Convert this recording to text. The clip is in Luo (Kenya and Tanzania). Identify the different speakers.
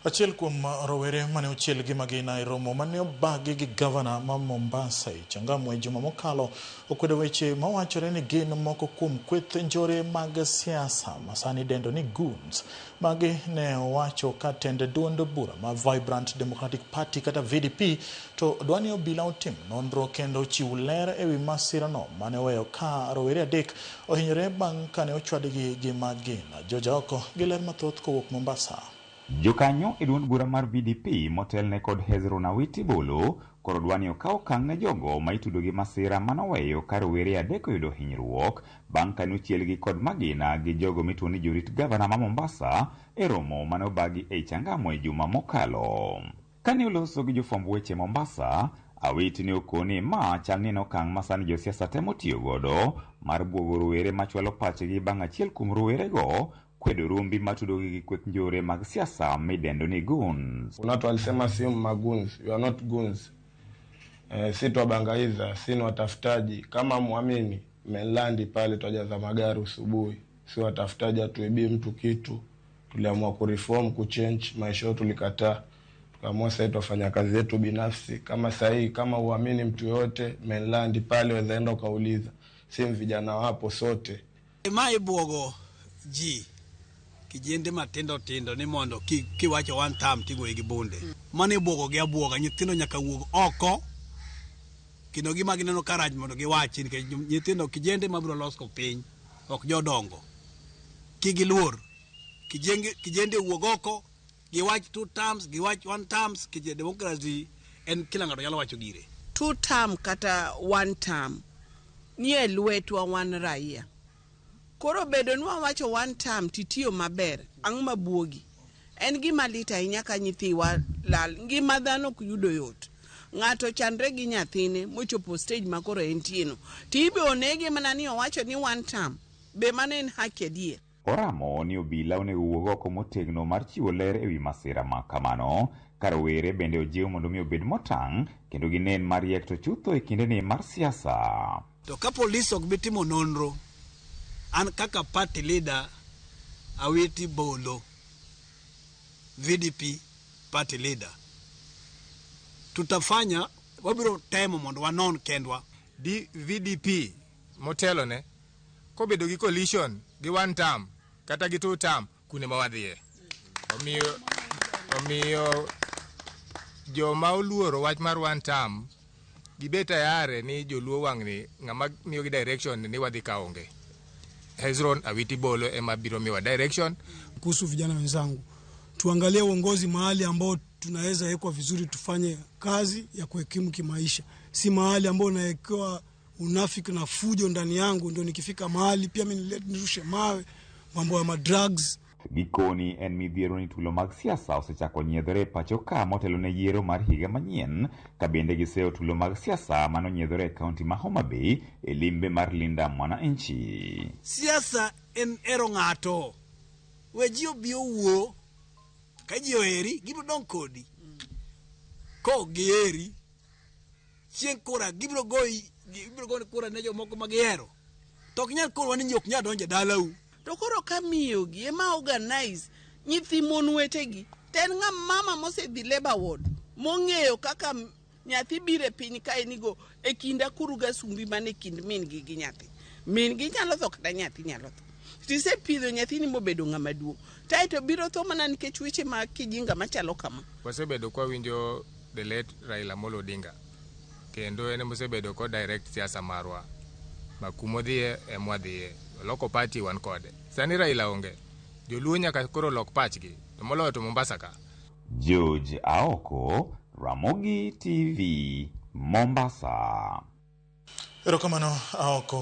Speaker 1: Achiel kuom rowere mane ochiel gi magina e romo mane obagi gi gavana ma Mombasa e Changamwe juma mokalo okwedo weche mawachore ni gin moko kuom kweth njore mag siasa masani idendo ni goons. Magi ne owacho ka tend duond bura ma Vibrant Democratic Party kata VDP to dwa ni obila otim nonro kendo ochiw ler ewi masirano mane oweyo ka rowere adek ohinyore bang' kane ochwadgi gi magina. George Aoko gi ler mathoth kowuok Mombasa.
Speaker 2: Jokanyo e duond bura mar VDP motelne kod Hezron Awiti Bolo koro dwa ni okaw okang' ne jogo ma itudo gi masira manoweyo ka rowere adek oyudo hinyruok bang' kane ochielgi kod magina gi jogo mituo ni jorit gavana ma Mombasa e romo mane obagi ei Changamwe juma mokalo. Kane oloso gi jofwamb weche Mombasa, Awiti ne okoni ma chal ni en okang' ma sani josiasa temo tiyo godo mar buogo rowere machwalo pachgi bang' achiel kuom rowerego kwedo rumbi matudogi gi kweth njore mag siasa midendo ni goons.
Speaker 3: Kuna watu walisema si magoons, you are not goons. Si twabangaiza, si ni watafutaji. Kama muamini mainland pale twajaza magari usubuhi, si watafutaji, hatuibii mtu kitu. Tuliamua kureform, kuchange maisha yetu, tulikataa. Tukaamua sasa twafanya kazi yetu binafsi. Kama sahii, kama uamini mtu yoyote mainland pale, waweza enda ukauliza, si vijana wapo sote.
Speaker 4: Ma ibuogo ji kijende matindo tindo ni mondo kiwacho one term tigoyi gi bunde. Mano ibuogo gi abuoga, nyithindo nyaka wuog oko kendo gima gineno ka rach mondo giwachi nikech nyithindo kijende mabiro loso piny ok jodongo. Kik giluor. Kijende wuog oko giwach two terms, giwach one terms, kije democracy en kila ng'ato nyalo wacho gire.
Speaker 5: Two term kata one term nie lwetwa wan raia. Koro bedo ni wawacho one term titiyo maber, ang'o mabuogi? En gima lit ahinya ka nyithiwa lal. Ngima dhano ok yudo yot. Ng'ato chandre gi nyathine mochopo stage ma koro entie no. Tibe onege mana ni owacho ni one term. Be mano en haki adier?
Speaker 2: Oramo ni obila onego wuog oko motegno mar chiwo ler ewi masira ma kamano. Ka rowere bende ojiw mondo mi obed motang' kendo ginen mariek to chutho e kindeni mar siasa.
Speaker 4: To ka polis ok bi timo nonro, an kaka party leader Awiti Bolo, VDP party leader, tutafanya, wabiro temo mondo wanon kendwa.
Speaker 6: VDP motelone kobedo gi coalition gi one term kata gi two term kune ma wadhiye. Omiyo joma oluoro wach mar one term gibed tayari ni joluo wang'ni ng'ama miyogi direction ni wadhi kaonge. Hezron Awiti Bolo ema biro miwa direction.
Speaker 7: Kuhusu vijana wenzangu, tuangalie uongozi mahali ambao tunaweza wekwa vizuri, tufanye kazi ya kuhekimu kimaisha, si mahali ambao unawekewa unafiki na fujo ndani yangu, ndio nikifika mahali pia mimi nirushe mawe, mambo ya madrugs.
Speaker 2: Gikoni en midhiero ni tulo mag siasa osechako nyiedhore e pacho ka motelo ne yiero mar higa manyien, ka bende giseyo tulo mag siasa manonyiedhore e kaunti ma Homa Bay e limbe mar Linda Mwananchi.
Speaker 4: Siasa en hero ng'ato. We ji obi owuo, ka ji oheri, gibiro dong' kodi. Kok giheri, chieng' kura gibiro goyi, gibiro goni kura ne jomoko ma gihero. To ok nyal korwa ni ji ok nyal donjo e dalau.
Speaker 5: To koro ka miyo gi ema organize nyithi mon wetegi, to en ng'a mama mosedhi labor ward mong'eyo kaka nyathi biro e piny kae nigo e kind akuru ga sumbi man e kind min gi gi nyathi. Min gi nyalo tho kata nyathi nyalo tho. Tisepidho nyathini mobedo ng'ama duong', kaeto biro tho mana nikech weche ma kijinga machalo kama.
Speaker 6: Wasebedo kwa winjo the late Raila Amolo Odinga kendo en emosebedo ko direct siasa marwa ma kumodhiye emwadhiye, oloko party wan kode. Sani Raila onge, joluo nyaka koro lok pachgi to moloyo to Mombasa ka.
Speaker 2: George Aoko, Ramogi TV, Mombasa.
Speaker 1: Erokamano Aoko.